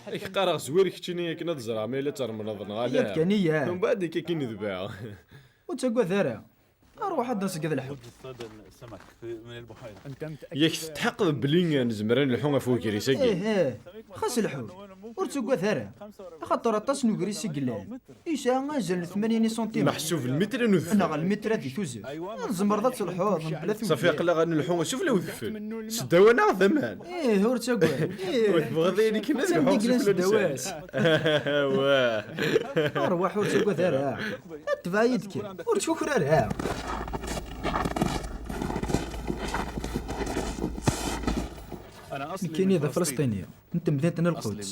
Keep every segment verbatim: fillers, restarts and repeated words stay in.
Ak qqareɣ zwir keččini akken ad ẓreɣ ma yella ttermneḍ neɣ ala. Iyyat kan, iyyat. Mbeɛd akka akken idbeɛ. Ur ttagad ara. Arwaḥ ad d-nṣegged lḥut. Yak tetḥeqqeḍ belli nezmer ad nelḥu ɣef ugris-agi? Ih, ih. Xas lḥut. Ur ttagad ara. Axaṭer aṭas n ugris i yellan. Yesɛa azal n tmanyin isantimen. Meḥsub lmitri n udfel. Neɣ lmitri di tuzert. Tzemreḍ ad telḥuḍ mebla tugdi. Safi, aql-aɣ ad nelḥu sufella udfel. Seddaw-aneɣ d aman. Ih, ur ttagad. Ih. Ur tebɣiḍ ayen akken ad nelḥu sufella n seddaw-as. Wah. Arwaḥ, ur ttagad ara. Atbeɛ yid-k. Ur ttkuker ara. Nekkini d Afalesṭini, n temdint n Lquds.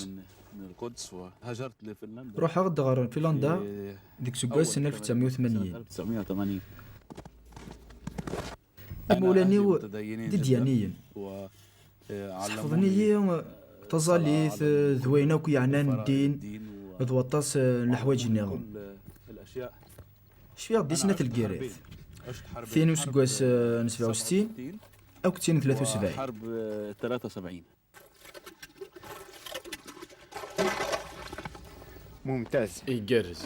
Ruḥeɣ-d ɣer Finlanda deg useggas n alef u tesɛemya u tmanyin. Imawlan-iw d idyaniyen. Sḥefḍen-iyi taẓallit d wayen akk yeɛnan ddin d waṭas n leḥwayeǧ nniḍen. Cfiɣ-d di snat lgirrat, tin useggas n sebɛa u settin akked tin n tlata u sebɛin. Igerrez, igerrez.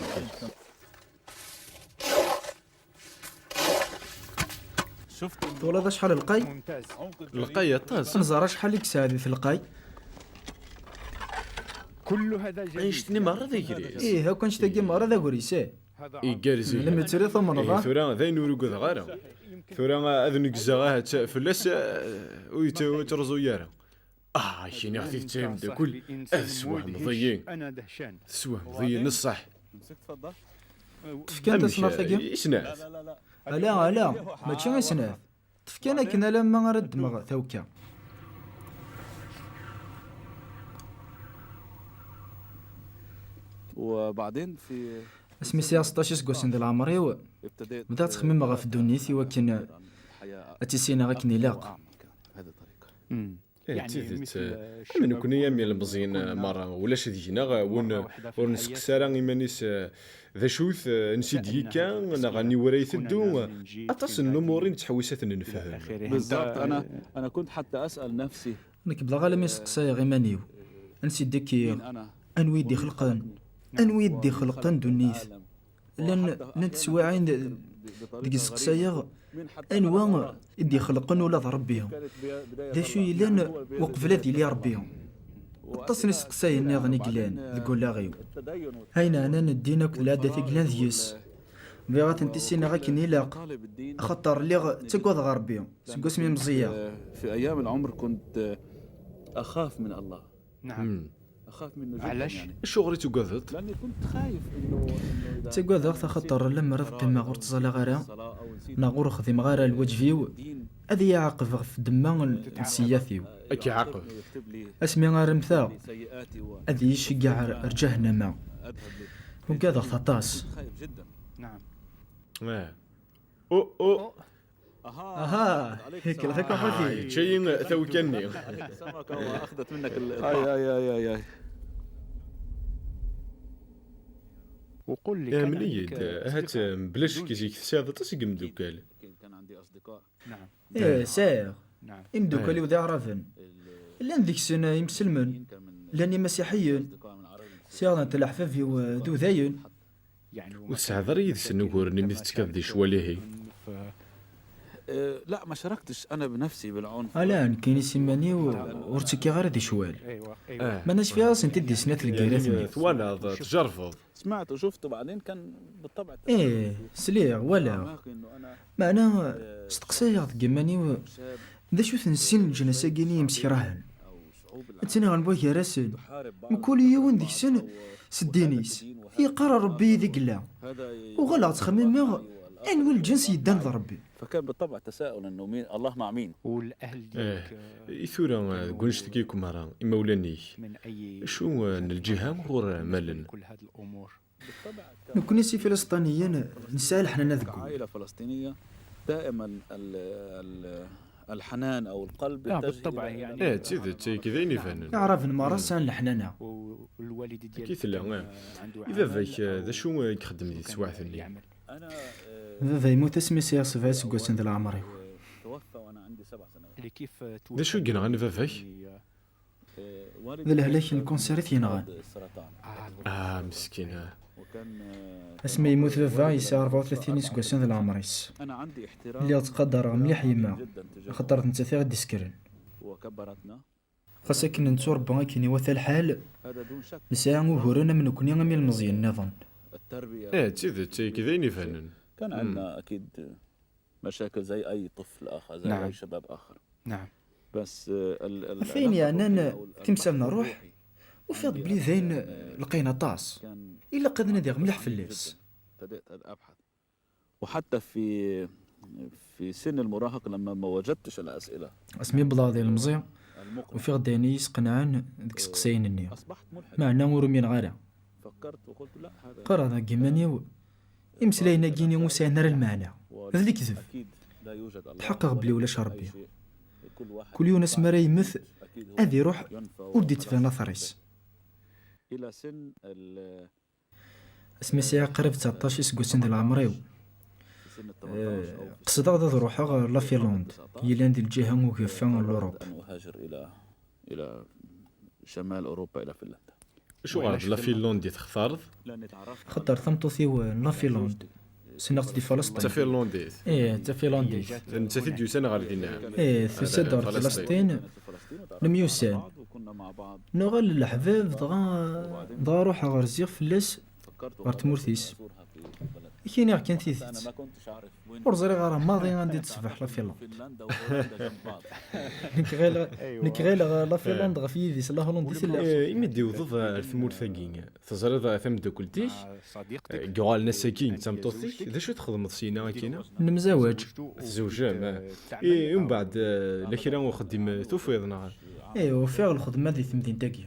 Twalaḍ acḥal lqay? Lqay aṭas. Nẓer acḥal i yesɛa di telqay. Annect-nni merra d agris. Ih, akk annect-agi merra d agris, eh. Igerrez, igerrez. Lemmer tura tumneḍ, ah? Tura d ayen ur ugadeɣ ara. Tura ad neggzeɣ ahat fell-as, eh, ur yettruẓu ara. Ah, ak-iniɣ tidet ay ameddakel, ad teswehmeḍ-iyi. Teswehmeḍ-iyi neṣṣaḥ. Tefkan tasnart-agi? I snat. Ala, ala, mačči i snat. Tefkan akken alamma ara ddmeɣ tawekka. Asmi sɛiɣ seṭṭac iseggasen di leɛmer-iw, bdiɣ ttxemmimeɣ ɣef ddunit i wakken ad tt-issineɣ akken ilaq. Eh, d tidet, eh, am nekkni am ilmeẓyen, eh, merra, ulac deg-neɣ, eh, win, eh, ur nesteqsi ara iman-is, eh, d acu-t, eh, ansi d-yekka, neɣ aniwer ay iteddu, eh, aṭas n lumuṛ i nettḥewwis ad ten-nefhem. بالضبط، أنا، أنا كنت حتى أسأل نفسي. Nekk bḍaɣ alammi steqsayeɣ iman-iw, ansi d-kkiɣ, anwa i d-ixelqen, anwa i d-ixelqen ddunit. Llan, llant teswiɛin d-, deg seqsayeɣ, anwa i d-ixelqen ula d Ṛebbi? D acu yellan uqbel ad yili Ṛebbi? Aṭas n iseqsayen nniḍen i yellan deg wallaɣ-iw. Ayen ɛnan ddin akked lɛadat i yellan deg-s. Bɣiɣ ad tent-issineɣ akken ilaq, axaṭer lliɣ ttagadeɣ Ṛebbi seg wasmi meẓẓiyeɣ. في أيام العمر كنت أخاف من الله. نعم. أخاف منه جدًا، علاش؟ يعني. Acuɣer i tugadeḍ? لأني كنت خايف إنه، إنه إذا Ttagadeɣ-t axaṭer lemmer ad qqimeɣ ur ttẓallaɣ ara, neɣ ur xdimeɣ ara lwaǧeb-iw, ad iyi-iɛaqeb ɣef ddemma n ssiyat-iw. Ad k-iɛaqeb. Asmi ara mmteɣ, ad iyi-iceggeɛ ar, ar ǧahennama. Ugadeɣ-t aṭas. نعم. Eh. Oh, oh. Aha, kellex-ik a xaṭi. Ah, yečča-yi tawekka-nni. آي، آي، آي، آي، آي. وقل لي، كان عندك أصدقاء؟ Amen-iyi-d, ahat, eh, mebla ccek zik tesɛiḍ aṭas n yimeddukal. نعم. Ih, sɛiɣ. نعم. Imeddukal-iw d iɛraben. Llan deg-sen imselmen, llan imasiḥiyen. Sɛiɣ-d leḥbab-iw, eh, d udayen. Ur tesɛiḍ ara yid-sen uguren imi tettekkaḍ di ccwal ihi? Ala, nekkini s iman-iw ur ttekkiɣ ara di ccwal. Ah. Meɛna cfiɣ-asent-id di snat lgirrat-nni. Twalaḍ, tjerrbeḍ. Ih, sliɣ, walaɣ. Meɛna steqsayeɣ deg yiman-iw, d acu-ten sin leǧnas-agi-nni yemsekrahen? Ttnaɣen wagar-asen, mkul yiwen deg-sen s ddin-is, yeqqar Ṛebbi yid-i yella. Uɣaleɣ ttxemmimeɣ, anwa lǧens yeddan d Ṛebbi? فكان بالطبع تساؤل إنه مين، الله مع مين؟ Eh, i tura, eh, deg wannect-agi akk merra, imawlan-ik, acu, eh, n lǧiha ur malen? Nekkni s Ifilesṭiniyen nesɛa leḥnana deg wul. العائلة الفلسطينية دائمًا ال-، ال-، الحنان أو القلب يتجه إلى، يعني. Eh, d tidet, akka d ayen ibanen. Iɛraben merra sɛan leḥnana. Akka i tella, eh. I baba-k, eh, d acu, eh, i ixeddem di teswiɛt-nni? Baba yemmut asmi sɛiɣ sebɛa iseggasen di leɛmer-iw. D acu i yenɣan baba-k? D lehlak n lkunsir i t-yenɣan. Ah, meskin, ah. Asmi yemmut baba, yesɛa rebɛa u tlatin iseggasen di leɛmer-is. Lliɣ ttqadareɣ mliḥ yemma, axaṭer d nettat i ɣ-d-isekkren. Xas akken netturebba akken iwata lḥal, nesɛa uguren am nekni am ilmeẓyen nniḍen. Eh, d tidet, ayagi d ayen ibanen. كان عندنا أكيد مشاكل زي أي طفل آخر، زي نعم. أي شباب آخر. نعم. بس، آه، ال-، ال-، Ɣef wayen yeɛnan timsal n ṛṛuḥ, ufiɣ-d belli d ayen lqayen aṭas. Ilaq ad nadiɣ mliḥ fell-as. ابتدأت أبحث. وحتى في، في سن المراهقة لما ما وجدتش الأسئلة. Asmi wwḍeɣ d ilemẓi, ufiɣ-d ayen i yi-sqenɛen deg iseqsayen-nni. Meɛna ur umineɣ ara. فكرت وقلت: لا، هذا Qqareɣ deg yiman-iw, imeslayen-agi-nni ur sɛin ara lmeɛna. D lekdeb. أكيد لا يوجد الله Tḥeqqeɣ belli ulac Rebbi. شيء. كل واحد Kul yiwen asmi ara yemmet, أكيد هو ad iruḥ, ينفى ur d-ittban ويخلص. Later-is. إلى سن ال-، Asmi sɛiɣ qrib tseɛṭac iseggasen di leɛmer-iw, في سن ال ثمانية عشر أو في qesdeɣ ad ruḥeɣ ɣer la Finlande, yellan di lǧiha ugafa n l'Europe. أن أهاجر إلى، إلى شمال أوروبا، إلى فنلندا. Acuɣer d la Finlande i textareḍ? Xaṭer tameṭṭut-iw n la Finlande, ssneɣ-tt di Falasṭin. D tafinlandit. Ih, d tafinlandit. D nettat i d-yusan ɣer dinna. Ih, tusa-d ɣer Falasṭin. Nemyussan. Nuɣal leḥbab, dɣa, dɣa ruḥeɣ rziɣ fell-as ɣer tmurt-is. Ad k-iniɣ kan tidet. Ur ẓriɣ ara maḍi anda i d-tecbeḥ la Finlande. Nekk ɣileɣ, nekk ɣileɣ la Finlande ɣef yidis, la Hollande i tella. Eh, imi d-iwḍeḍ ar tmurt-agi, teẓriḍ tameddakelt-ik, eh, yuɣalen ass-agi d tameṭṭut-ik, d acu txedmeḍ syin-a akkin-a? Nemzawaǧ. Tzewjem, eh. I, i umbeɛd, eh, la kra uxeddim, eh, tufiḍ, neɣ? Eh, ufiɣ lxedma di temdint-agi.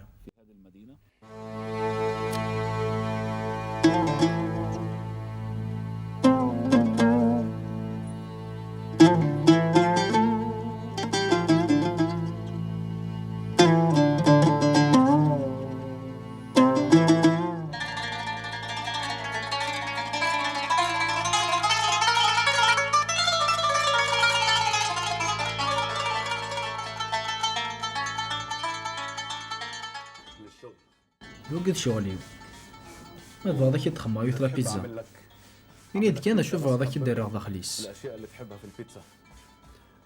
Yugad ccɣel-iw. Ma tebɣiḍ ad k-id-xemmeɣ yiwet la pizza. Ini-d kan d acu tebɣiḍ ad k-id-rreɣ daxel-is.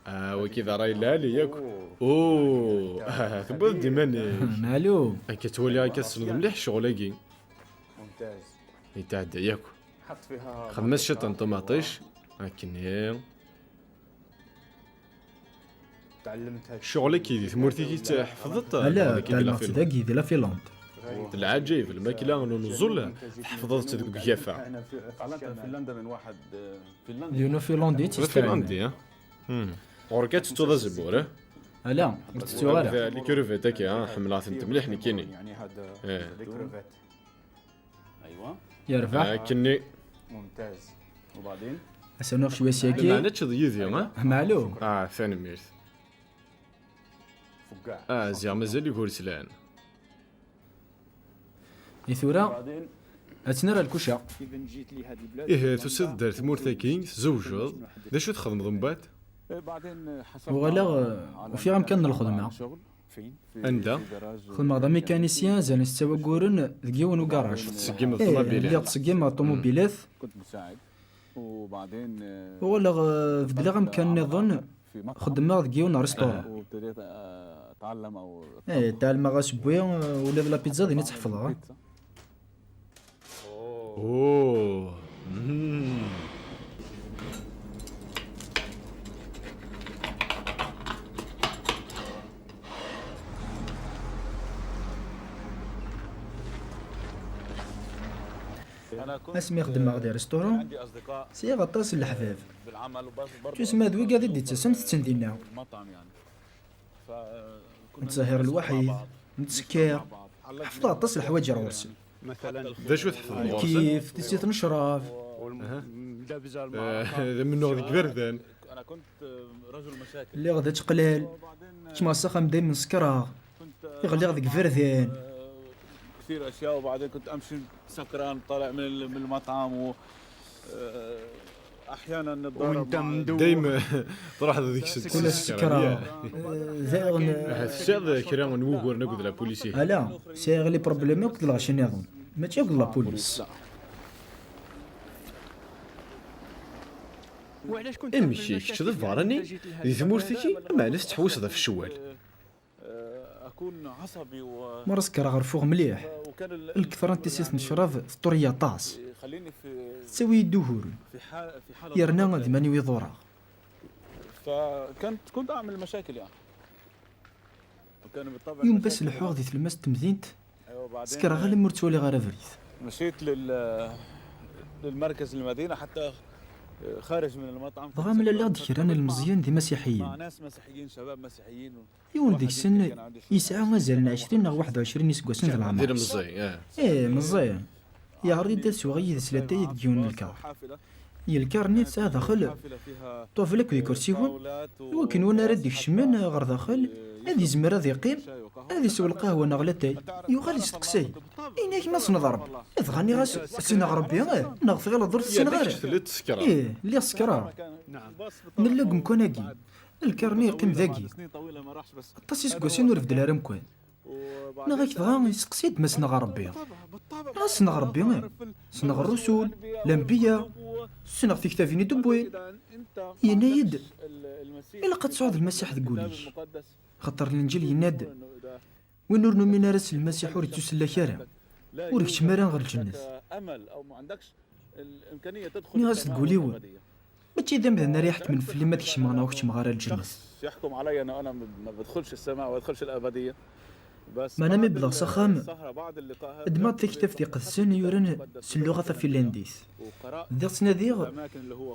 Ah, wagi d ṛṛay lɛali yakk. Oh, ah, tewwiḍ-d iman-ik. Meɛlum. Akka ttwaliɣ akka tessneḍ mliḥ ccɣel-agi. Yetɛedda yakk. Xdem-as ciṭ n ṭumaṭic. Akken. Ccɣel-agi di tmurt-ik i t-tḥefḍeḍ? Ala, tɛelmeɣ-tt dagi di la Finlande. D lɛaǧayeb, lmakla n uneẓẓul tḥefḍeḍ-tt deg ugafa. D yiwen ufinlandi i tt-yesfehmen. D afinlandi, ah? Hmm. Ɣur-k ad tettuḍ azemmur, eh? Ala, ur tettuɣ ara. Les crevettes-agi, ah, ḥemmleɣ-tent mliḥ nekkini. Eh. Yerbeḥ. Akkenni. Ad s-rnuɣ cwiya syagi. Meɛna teččeḍ yid-i, ah? Meɛlum. Ah, tanemmirt. Ah, ziɣ mazal-ik ur slan. I tura, ad tt-nerr ar lkuca. Ih, tusiḍ-d ar tmurt-agi, tzewǧeḍ. D acu txedmeḍ mbeɛd? Uɣaleɣ, eh, ufiɣ amkan n lxedma. Anda? Xedmeɣ d amikanisyen, azal n setta wagguren, deg yiwen ugaṛaj. Tettṣeggimeḍ ṭumubilat? Lliɣ ttṣeggimeɣ ṭumubilat. Uɣaleɣ, eh, beddleɣ amkan nniḍen, xeddmeɣ deg yiwen n restaurant. Eh, tɛelmeɣ asewwi, eh, ula d la pizza din i tt-ḥefḍeɣ. Oh. Mm. Asmi xeddmeɣ di restaurant, sɛiɣ aṭas n leḥbab. Tusma d wigad i d-ittasen tetten dinna. Nettsehhir lwaḥid, nettsekkir. Ḥefḍeɣ aṭas n leḥwayeǧ ar ɣur-sen. D acu tḥefḍeḍ ɣur-sen? Lkif, tissit n ccrab. Aha. Eh, d amennuɣ deg iberdan. Lliɣ d ačeqlal. Kecmeɣ s axxam daymen sekreɣ. Ɣliɣ deg iberdan. كثير أشياء، وبعدين كنت أمشي سكران طالع من ال-، من المطعم و، آه، Dayem truḥeḍ deg-s. Kul asekra. Daɣen, ahat tesɛiḍ kra n wuguren akked la police ihi? Ala, sɛiɣ les problèmes akked lɣaci nniḍen, mačči akked la police. Amek, kečč d abeṛṛani di tmurt-agi, meɛna tettḥewwiseḍ ɣef ccwal? Mara sekreɣ rfuɣ mliḥ. Lketṛa n tissit n ccrab teṭṭur-iyi aṭas. Tettawi-yi-d uguren. Yerna d iman-iw i ḍureɣ. Yunef-as leḥḥuɣ di tlemmast n temdint. Sekreɣ almi ur ttwaliɣ ara abrid. Dɣa mlaleɣ-d kra n ilmeẓyen d imasiḥiyen. Yiwen deg-sen yesɛa azal n ɛecrin neɣ waḥed u ɛecrin iseggasen d leɛmer. Ih, meẓẓi. Yeɛreḍ-iyi-d ad sweɣ yid-s latay deg yiwen n lkar. Lkar-nni tesɛa daxel ṭṭwabel akked ikersiwen, i wakken win ara d-ikecmen ɣer daxel ad izmer ad iqqim, ad isew lqahwa neɣ latay. Yuɣal isteqsay: "Ini-ak ma tessneḍ Ṛebbi?" Dɣa nniɣ-as: "Ssneɣ Ṛebbi, eh, neɣ tɣileḍ ur t-ssneɣ ara?" Ih, lliɣ sekreɣ. Nella deg umkan-agi. Lkar-nni yeqqim dagi. Aṭas iseggasen ur ibeddel ara amkan. Neɣ ak dɣa yesteqsi-d ma ssneɣ Ṛebbi. Neɣ ssneɣ Ṛebbi, eh. Ssneɣ ṛṛusul, lanbeyya, ssneɣ tiktabin i d-wwin. Yenna-yi-d: "Ilaq ad tesɛuḍ Lmasiḥ deg wul-ik." Xaṭer Linǧil yenna-d: "Win ur numin ara s Lmasiḥ ur ittusellak ara, ur ikeččem ara ɣer lǧennet." Nniɣ-as deg wul-iw: "Mačči d amdan ara iḥekmen fell-i ma ad kecmeɣ neɣ ur kecmeɣ ara lǧennet." Meɛna mi wwḍeɣ s axxam, ddmeɣ-d taktabt iqedsen yuran s lluɣa tafinlandit. Bdiɣ ttnadiɣ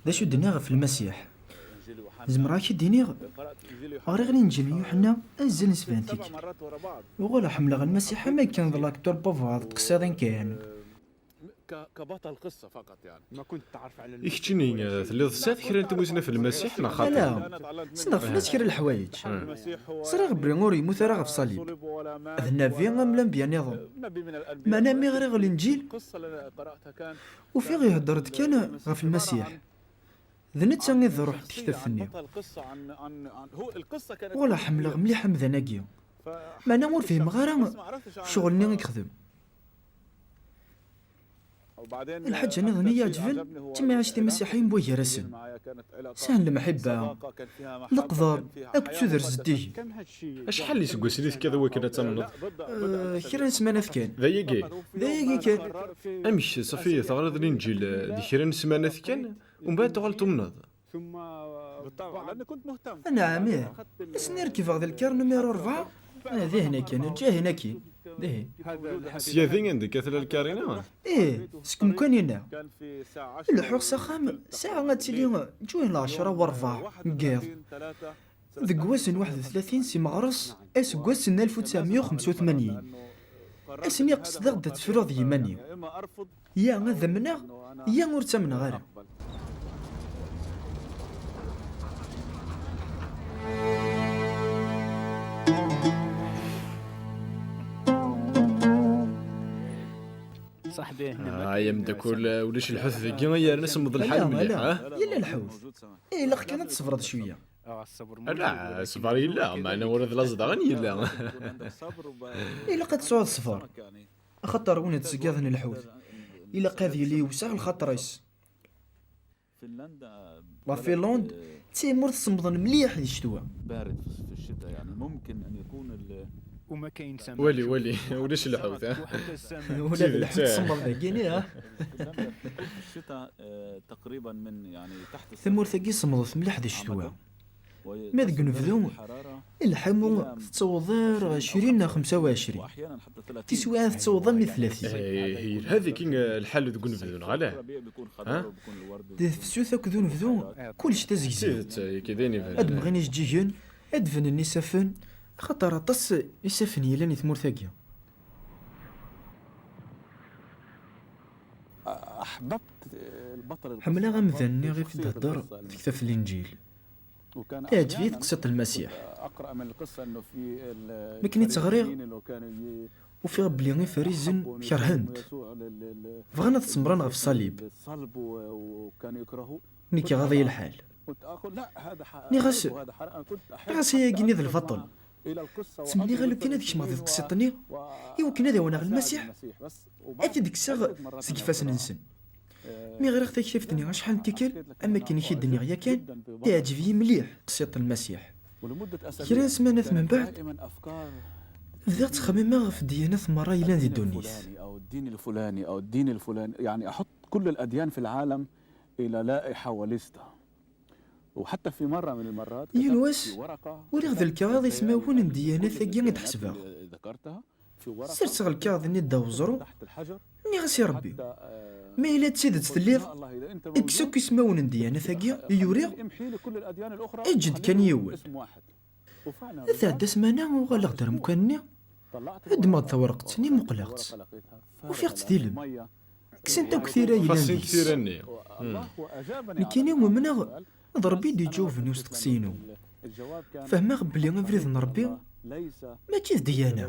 d acu d-nniɣ ɣef Lmasiḥ. Zemreɣ ad k-id-iniɣ, ɣriɣ Linǧil n Yuḥenna azal n sebɛa n tikkal. Uɣaleɣ ḥemmleɣ Lmasiḥ am akken d l'acteur Pavard tqessiḍin kan. I keččini, eh, telliḍ tesɛiḍ kra n tmussni ɣef Lmasiḥ, neɣ xaṭi? Ala, ssneɣ fell-as kra n leḥwayeǧ. Ẓriɣ belli ur yemmut ara ɣef ṣṣalib. D nnabi am lanbeyya nniḍen. Meɛna mi ɣriɣ Linǧil, ufiɣ ihedder-d kan ɣef Lmasiḥ. D netta i d ṛṛuḥ n tektabt-nni. Wala ḥemmleɣ mliḥ amdan-agi. Meɛna ur fhimeɣ ara ccɣel-nni i yexdem. Lḥaǧa nniḍen i yi-iɛeǧben d timɛict imasiḥiyen n wagar-asen. Sɛan lemḥibba, leqder akked tudert zeddigen. Acḥal n yiseggasen i tekkiḍ i wakken ad tamneḍ? Eh, kra n ssmanat kan. D ayagi? D ayagi kan. Amek, safi teɣriḍ Linǧil, eh, di kra n ssmanat kan, umbeɛd tuɣal tumneḍ? Anɛam, ih. Asmi rekbeɣ di lkar numiru rebɛa, eh, dihin akin, ǧǧihin akin. Dihin. Sya din anda akka tella lkarina? Ih, seg umkan-inna. Leḥḥuɣ s axxam, ssaɛa ad tili ǧǧuhin lɛecṛa u rebɛa n yiḍ. Deg wass n waḥed u tlatin si Meɣres, aseggas n alef u tesɛemya u xemsa u tmanyin. Ass-nni qesdeɣ-d ad tefruɣ d yiman-iw. Ya ad amneɣ, ya ur ttamneɣ ara. Ay ameddakel, ulac lḥut dagi, yerna semmeḍ lḥal mliḥ, ha? Yella lḥut. Eh, ilaq kan ad tṣebreḍ cwiya. Ala, ṣṣber yella, meɛna ula d laẓ daɣen yella. Ilaq ad tesɛuḍ ṣṣber. Axaṭer win d-ttṣeggiḍen lḥut, ilaq ad yili yewseɛ lxaṭer-is. La Finlande d tamurt semmḍen mliḥ di ccetwa. Wali, wali, ulac lḥut, ha? Ula d lḥut semmeḍ dagini, ha? Tamurt-agi semmḍet mliḥ di ccetwa. Ma deg unebdu, lḥamu tettaweḍ ar ɛecrin neɣ xemsa u ɛecrin. Tiswiɛin tettaweḍ armi tlatin. Eh, yelha dagi, eh, lḥal deg unebdu, neɣ ala? Ha? Di tefsut akked unebdu, kullec d azegzaw. Tidet, eh, akka d ayen ibanen. Ad mɣin ijeǧǧigen, ad d-benen isafen, axaṭer aṭas isafen yellan i tmurt-agi. Ḥemmleɣ amdan-nni ɣef d-thedder tektabt n Linǧil. Teɛǧeb-iyi tqsiṭ n Lmasiḥ. Mi akken i tt-ɣriɣ, ufiɣ belli Ifarizen kerhen-t. Bɣan ad t-semmren ɣef ṣṣalib. Nekk ɣaḍ-iyi lḥal. Nniɣ-as, nniɣ-as ayagi-nni d lbaṭel. Ttmenniɣ alukan ad kecmeɣ di tqsiṭ-nni, iwakken ad awineɣ Lmasiḥ, ad t-id-kkseɣ seg ifassen-nsen. Mi ɣriɣ taktabt-nni acḥal n tikkal, am akken i k-id-nniɣ yakan, teɛǧeb-iyi mliḥ tqsiṭ n Lmasiḥ. Kra n ssmanat mbeɛd, bdiɣ ttxemmimeɣ ɣef ddyanat merra yellan di ddunit. كل الأديان في العالم إلى لائحة ولستة. وحتى في مرة من المرات Yiwen wass, uriɣ d lkaɣeḍ ismawen n ddyanat-agi i d-ḥesbeɣ. Serseɣ lkaɣeḍ-nni ddaw uẓru, nniɣ-as i Ṛebbi, ma yella d tidet telliḍ, kkes akk ismawen n ddyanat-agi i uriɣ, eǧǧ-d kan yiwen. Tɛedda ssmana, uɣaleɣ-d ar umkan-nni, ddmeɣ-d tawreqt-nni, muqleɣ-tt, ufiɣ-tt d ilem. Kksent akk tira yellan deg-s. Nekkini umneɣ d Ṛebbi i d-iǧawben i usteqsi-inu. Fehmeɣ belli abrid n Ṛebbi mačči d ddiyana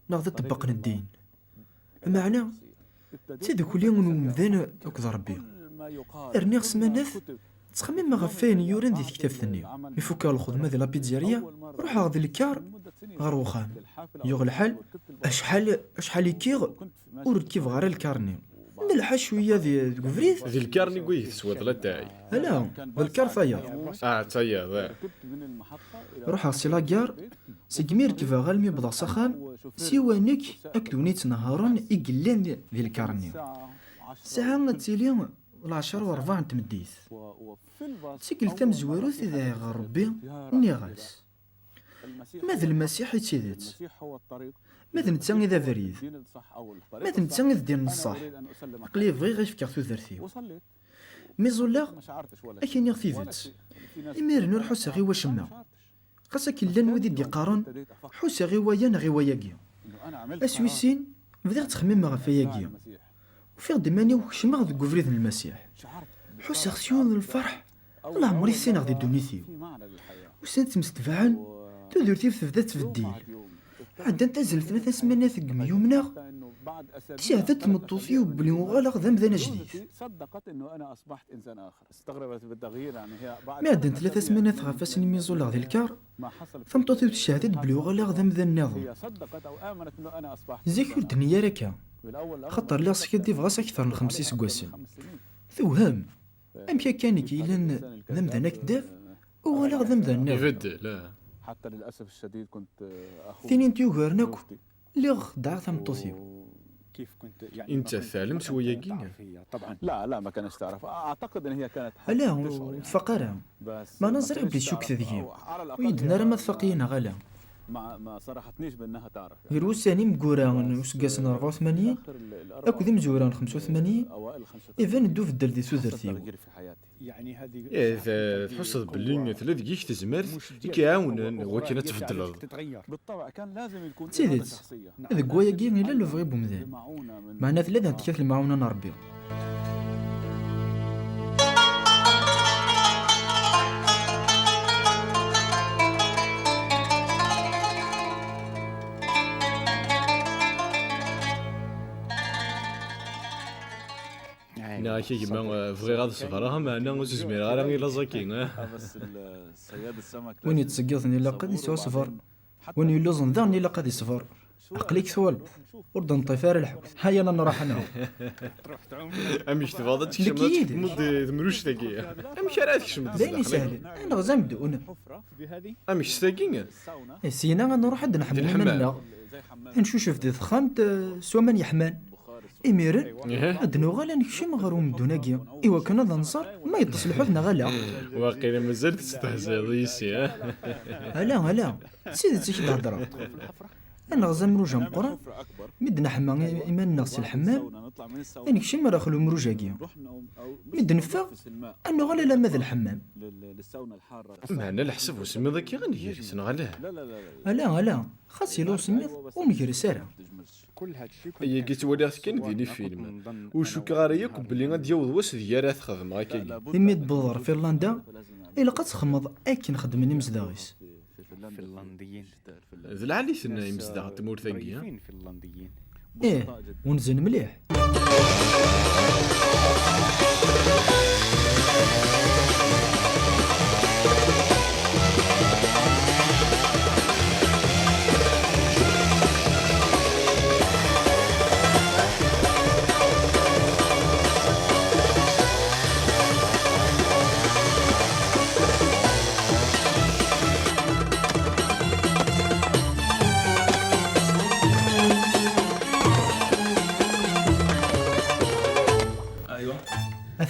neɣ d aṭebbeq n ddin. Meɛna d tadukli n umdan akked Ṛebbi. Rniɣ ssmanat ttxemmimeɣ ɣef wayen yuran di tektabt-nni. Mi fukeɣ lxedma di la pizzeria, ruḥeɣ d lkar ɣer uxxam. Yuɣ lḥal, acḥal acḥal i kkiɣ ur rkibeɣ ara lkar-nni. Nelḥa cwiya deg ubrid. Di lkar-nni n wayeg teswiḍ latay? Ala, d lkar tayeḍ. Ah, d tayeḍ, ah. Ruḥeɣ si la gare, segmi rekbeɣ almi wwḍeɣ s axxam, siwa nekk akked win yettnehharen i yellan di lkar-nni. Ssaɛa ad tili lɛecṛa u ṛebɛa n tmeddit. D tikkelt tamezwarut i dɛiɣ ɣer Ṛebbi, nniɣ-as, Ma d Lmasiḥ i d tidet, ma d netta i d abrid, ma d netta i d ddin n ṣṣeḥ, aql-i bɣiɣ ad k-fkeɣ tudert-iw. Mi ẓulleɣ, ad k-iniɣ tidet, imiren ur ḥusseɣ i wacemma. Xas akken llan wid i d-iqqaren ḥusseɣ i waya neɣ i wayagi. Ass wis sin, bdiɣ ttxemmimeɣ ɣef wayagi. Ufiɣ-d iman-iw kecmeɣ deg ubrid n Lmasiḥ. Ḥusseɣ s yiwen n lferḥ leɛmer i ssineɣ di ddunit-iw. Ussan ttmestbaɛen, tudert-iw tebda tettbeddil. Ɛeddant azal tlata smanat deg mi umneɣ, tecehhed-d tmeṭṭut-iw belli uɣaleɣ d amdan ajdid. Mi ɛeddant tlata smanat ɣef wass-nni mi ẓulleɣ di lkar, tameṭṭut-iw tecehhed-d belli uɣaleɣ d amdan nniḍen. Zik ur d-tenni ara akka, axaṭer lliɣ skaddibeɣ-as akter n xemsa iseggasen. Tewhem. Amek akka nekk yellan d amdan akeddab, uɣaleɣ d amdan nniḍen? Ibeddel, ah. Tinint yugaren akk, lliɣ xeddɛeɣ tameṭṭut-iw. I nettat teɛlem s wayagi? Ala, ur tfaq ara. Meɛna ẓriɣ belli tcukket deg-i. Ur yi-d-tenni ara ma tfaq-iyi neɣ ala. Gar wussan imeggura n useggas n rebɛa u tmanyin akked imezwura n xemsa u tmanyin, iban-d ubeddel di tudert-iw. Ih, tḥusseḍ belli tella deg-k tezmert i k-iɛawnen wakken ad tbeddleḍ. D tidet, deg wayagi yella lebɣi n umdan, meɛna tella din tekkat lemɛawna n Ṛebbi. Nniɣ-ak a gma, bɣiɣ ad ṣebreɣ, meɛna ur s-zmireɣ ara i laẓ-agi. Win yettṣeggiḍen ilaq ad yesɛu ṣṣber. Win yelluẓen daɣen ilaq ad iṣber. Aql-ik twalaḍ, ur d-neṭṭif ara lḥut. Haya ad nruḥ ad nɛum. Amek tebɣiḍ ad tkecmeḍ ad txedmeḍ di temruct-agi? Amek ara tkecmeḍ? D ayen isehlen. Ad nɣez amdun. Amek s tagi? Syin-a ad nruḥ ad d-nḥemmu iman-nneɣ. Ad ncucef di texxamt s waman yeḥman. Imiren, ad d-nuɣal ad nekcem ɣer umdun-agi, iwakken ad nẓer ma yeṭṭes lḥut neɣ ala. Waqila mazal testehziḍ yis-i, ah? Ala, ala, d tidet i k-d-heddreɣ. Ad nɣez amruj ameqqran, mi d-neḥma iman-nneɣ si lḥemmam, ad nekcem ɣer daxel umruj-agi. Mi d-neffeɣ, ad nuɣal alamma d lḥemmam. Meɛna leḥsab usemmiḍ-agi ad negres, neɣ ala? Ala, ala, xas yella usemmiḍ, ur negres ara. Ayagi ttwaliɣ-t kan din i film. Ur cukkeɣ ara yakk belli ad d-yaweḍ wass deg ara t-xedmeɣ akkagi. Imi d-tewwḍeḍ ɣer Firlanda, ilaq ad txemmeḍ akken xeddmen imezdaɣ-is. D lɛali-ten imezdaɣ n tmurt-agi. Ih, unzen mliḥ.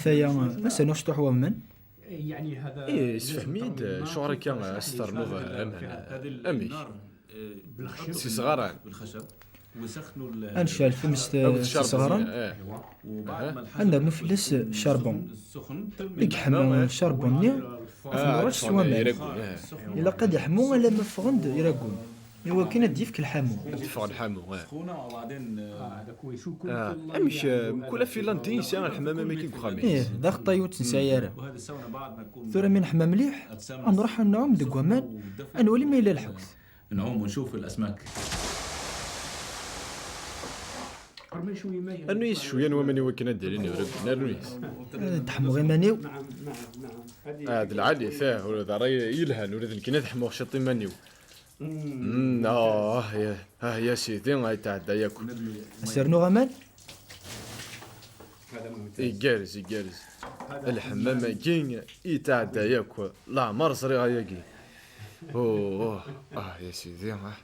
Taya, ass-a nuɣ cṭuḥ waman. Ih, issefhem-iyi-d acuɣer akka as ternuḍ aman. Amek? Si sɣaran. Ad necɛel times s sɣaran. Ad nernu fell-as carbon. I yeḥma carbon-nni, ad t-nraj s waman. Ilaq ad iḥmu alamma ffɣen-d iragun. Iwakken ad d-yefk lḥamu. Ad d-ffeɣ lḥamu. Amek, mkul afilandi yesɛa lḥemmam amek i deg uxxam-is. Ih, d axeṭṭay ur tt-nesɛi ara. Tura mi neḥma mliḥ, ad nruḥ ad nɛum deg waman, ad nwali ma yella lḥut. نعوم ونشوف الأسماك. Rnu-yas cwiya n waman i wakken ad d-ilin iragun, rnu-yas. Ad ḥmuɣ iman-iw. Ah, d lɛali, tah, ula d ṛṛay yelhan, ula d nekkini ad ḥmuɣ ciṭ iman-iw. Mm, ah, ya, ah, ya sidi, ay tɛedda yakk. Ad s-rnuɣ aman? Igerrez, igerrez. Lḥemmam-agi yetɛedda yakk. Leɛmer ẓriɣ ayagi. Oh, oh, ah, ya sidi, ah.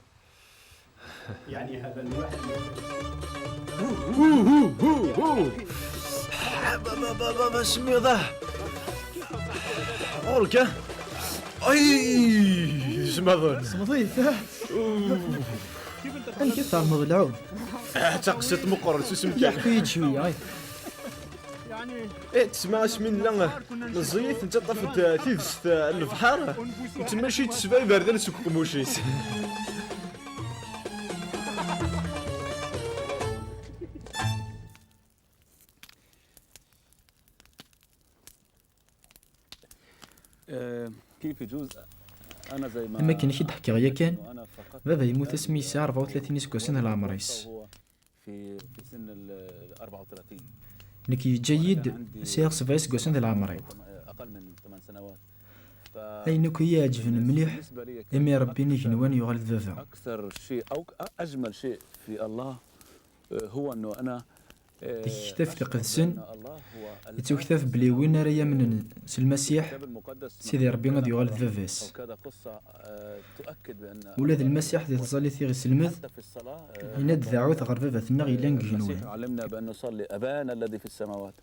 Hu, hu, hu, hu. Baba, baba, baba, smiḍ, ah. Ɣur-k, ah. Ay, zmaḍen. Smeḍ-it, ah. Amek i ternuḍ lɛum? Ah, d taqsiṭ meqqren, susem kan. Yeḥku-yi-d cwiya, ay. Eh, tesma asmi nella meẓẓiyit, nettaṭṭaf-d, eh, tidest, eh, n lebḥer, nettemmaci tesba iberdan seg uqemmuc-is. Eh, كيف يجوز؟ أنا زي ما Am akken i k-id-ḥkiɣ yakan, أنا فقدت baba yemmut asmi yesɛa rebɛa u tlatin iseggasen n leɛmer-is. في، في سن ال أربعة وثلاثين. Nekk yeǧǧa-yi-d sɛiɣ sebɛa iseggasen di leɛmer-iw. أقل من ثمان سنوات. Ayen akk i yi-iɛeǧben mliḥ, imi Rebbi n igenwan yuɣal d baba. أكثر شيء أو أجمل شيء في الله، آه، هو أنه أنا، آه، Deg tektabt iqedsen, أشهد بأن الله هو yettwaktab belli win ara yamnen s Lmasiḥ, الكتاب المقدس Sidi Rebbi ad yuɣal d baba-s. أو كذا قصة، آه، تؤكد بأن Ula d Lmasiḥ di tẓallit i ɣ-iselmed, حتى في الصلاة، آه، yenna-d: "Daɛut ɣer Baba-tneɣ yellan deg المسيح igenwan." يعلمنا بأن نصلي: "أبانا الذي في السماوات".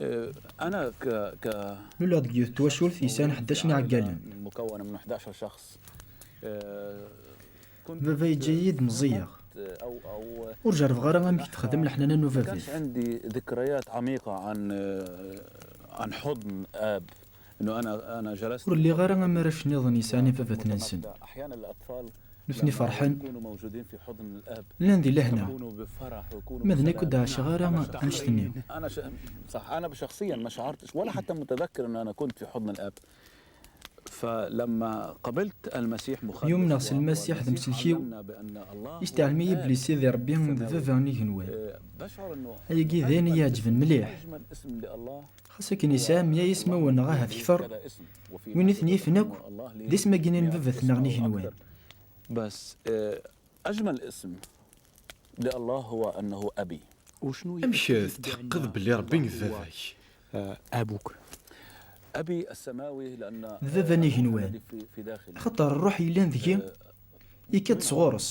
آه، أنا ك-، ك-، Luleɣ deg yiwet n twacult yesɛan ḥdac n iɛeggalen. مكونة من أحد عشر شخص. آه، كنت Baba yeǧǧa-yi-d meẓẓiyeɣ. أو، أو Ur jerrbeɣ ara amek texdem leḥnana n ما ubabat. كانش عندي ذكريات عميقة عن، آه، عن حضن آب. إنه أنا، أنا جلست Ur lliɣ ara am arrac nniḍen yesɛan ibabaten-nsen. أحيانًا الأطفال Nutni لما ferḥen, يكونوا موجودين في حضن الآب llan di lehna. يكونوا بفرح ويكونوا Ma d nekk ur d-ɛaceɣ ara annect-nni. أنا ش-، صح، أنا شخصيًا ما شعرتش ولا حتى متذكر إن أنا كنت في حضن الآب. فلما قبلت المسيح مخلص Yumneɣ s Lmasiḥ d amsellek-iw, علمنا بأن الله هو isteɛlem-iyi الآب. Belli Sidi Rebbi d Baba n igenwan. آه، بشعر إنه Ayagi d ayen i yi-iɛeǧben mliḥ. أجمل اسم لله Xas akken yesɛa mya ismawen neɣ ahat kter, win i ten-yifen akk, d isem-agi n Baba-tneɣ n igenwan. بس، آه، أجمل اسم لله هو أنه أبي. Amek tetḥeqqeḍ belli Rebbi d baba-k? أبي السماوي لأن D baba n igenwan. الذي في، في داخلي. Axaṭer ṛṛuḥ yellan deg-i, آه، yekka-d sɣur-s.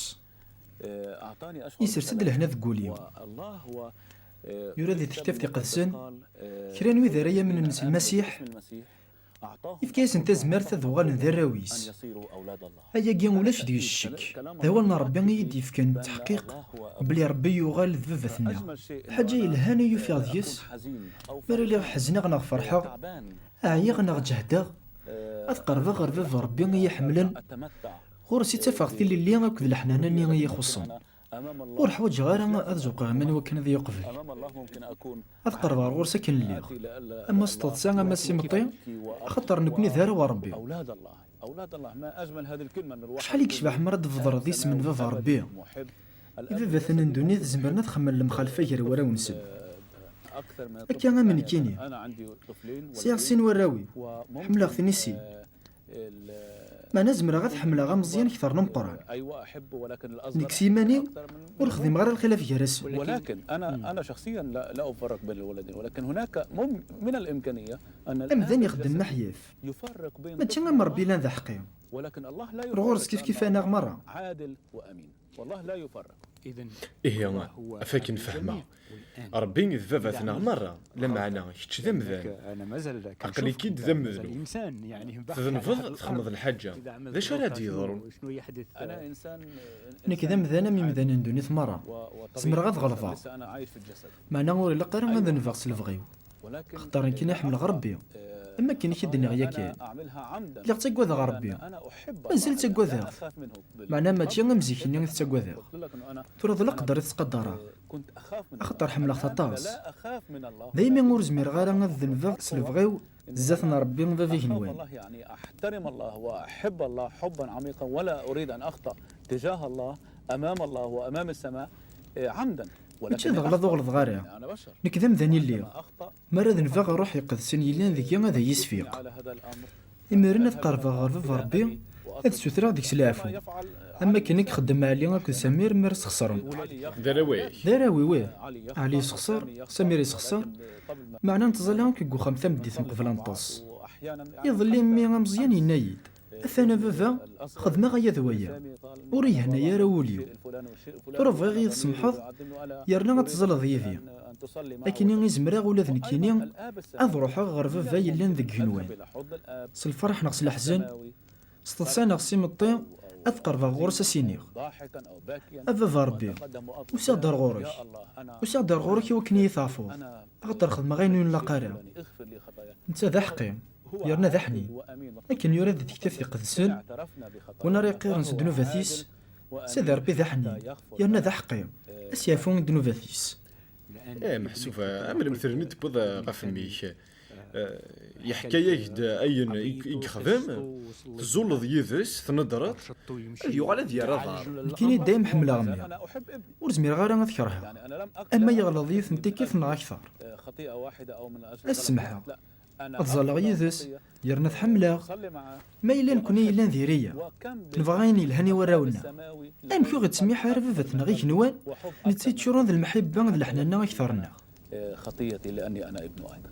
Isers-d lehna deg wul-iw. Yura di tektabt iqedsen, kra n wid ara yamnen s Lmasiḥ, yefka-yasen tazmert ad uɣalen d arraw-is. Ayagi ulac deg-s ccek. D awal n Ṛebbi i yi-d-yefkan ttḥeqqiq belli Ṛebbi yuɣal d baba-tneɣ. Lḥaǧa yelhan i yufiɣ deg-s, mi ara lliɣ ḥezneɣ neɣ ferḥeɣ, ɛyiɣ neɣ ǧehdeɣ, ad qerbeɣ ɣer baba Ṛebbi i yi-ḥemmlen, ɣur-s i ttafeɣ tilelli akked leḥnana-nni i yi-ixuṣṣen. Ur ḥwaǧeɣ ara ad zewqeɣ iman-iw akken ad iyi-yeqbel. Ad qerbeɣ ɣur-s akken lliɣ, ama s teḍsa ama s imeṭṭi, axaṭer nekkni d arraw n Ṛebbi. Acḥal i yecbeḥ mi ara d-tbedreḍ isem n baba Ṛebbi! Ibabaten n ddunit zemren ad xemmen lemxalfa gar warraw-nsen. Akka am nekkini, sɛiɣ sin warraw-iw, ḥemmleɣ-ten i sin. Meɛna zemreɣ ad ḥemmleɣ ameẓyan kter n umeqqran. Nekk s yiman-iw, ur xdimeɣ ara lxilaf gar-asen. ولكن أنا، أنا شخصيًا لا، لا أفرق بين الولدين، ولكن هناك مم-، من الإمكانية أن الآب Amdan ixeddem ma ḥyaf. يفرق بين Mačči am Ṛebbi yellan d aḥeqqi. ولكن الله لا Ur ɣur-s يفرق kifkif-aneɣ merra. عادل وأمين. والله لا يفرق. Ihi, af akken fehmeɣ, Ṛebbi d baba-tneɣ merra, lameɛna kečč d amdan. Aql-ik-id d amednub. Tdenbeḍ, txedmeḍ lḥaǧa. D acu ara d-yeḍrun? Nekk d amdan am imdanen n ddunit merra. Zemreɣ ad ɣelḍeɣ. Meɛna ur ilaq ara ad nbeɣ s lebɣi-w. Axaṭer nekkini ḥemmleɣ Ṛebbi. Am wakken i k-id-nniɣ yakan, lliɣ ttaggadeɣ Ṛebbi. Mazal ttaggadeɣ-t. Meɛna mačči am zik-nni i t-ttaggadeɣ. Tura d leqder i t-ttqadareɣ. Axaṭer ḥemmleɣ-t aṭas. Daymi ur zmireɣ ara ad denbeɣ s lebɣi-w zdat n Ṛebbi, bab igenwan. أحترم الله وأحب الله حبا عميقا ولا أريد أن أخطأ تجاه الله أمام الله وأمام السماء عمدا. Mačči d aɣlaḍ ur ɣelḍeɣ ara. Nekk d amdan i lliɣ. Mi ara denbeɣ, Ṛṛuḥ Iqedsen yellan deg-i ad iyi-isfiq. Imiren ad qerbeɣ ɣer baba Ṛebbi, ad ssutreɣ deg-s leɛfu. Am wakken i ixeddem Ɛli akked Samir mi ara sxeṣren. D arraw-ik? D arraw-iw, ih. Ɛli yessexṣer, Samir yessexṣer. Meɛna nettẓalla akk deg uxxam tameddit meqbel ad neṭṭes. Iḍelli mmi ameẓyan yenna-yi-d, atan a baba, xedmeɣ aya d waya. Ur ihenna ara wul-iw. Tura bɣiɣ ad yi-tsemḥeḍ, yerna ad teẓẓleḍ yid-i. Akkenni i zemreɣ ula d nekkini ad ruḥeɣ ɣer baba yellan deg igenwan. S lferḥ neɣ s leḥzen, s teḍsa neɣ s imeṭṭi, ad qerbeɣ ɣur-s, ad s-iniɣ, a baba Ṛebbi, usiɣ-d ar ɣur-k. Usiɣ-d ar ɣur-k i wakken i yi-teɛfuḍ, axaṭer xedmeɣ ayen ur nlaq ara. Netta d aḥeqqi, yerna d aḥnin. Akken yura di tektabt iqedsen, win ara iqqiren s ddnubat-is, Sidi Ṛebbi d aḥnin, yerna d aḥeqqi, ad s-yeɛfu i ddnubat-is. Eh, meḥsub am lemtel-nni d-tewwiḍ ɣef mmi-k. Eh, yeḥka-yak-d ayen i i yexdem, tẓulleḍ yid-s, tneddreḍ, ad yuɣal ad yerr aḍar. Nekkini dayem ḥemmleɣ mmi. Ur zmireɣ ara ad kerheɣ. Ama yeɣleḍ yiwet n tikkelt neɣ akter, ad s-semḥeɣ. Ad ẓalleɣ yid-s, yerna ad t-ḥemmleɣ. Ma yella nekkni yellan diri-yaɣ, nebɣa ayen yelhan i warraw-nneɣ, amek ur ɣ-ittsemmiḥ ara baba-tneɣ igenwan, netta yeččuren d lemḥibba d leḥnana akter-nneɣ? خطيتي لأني أنا ابنه أيضا.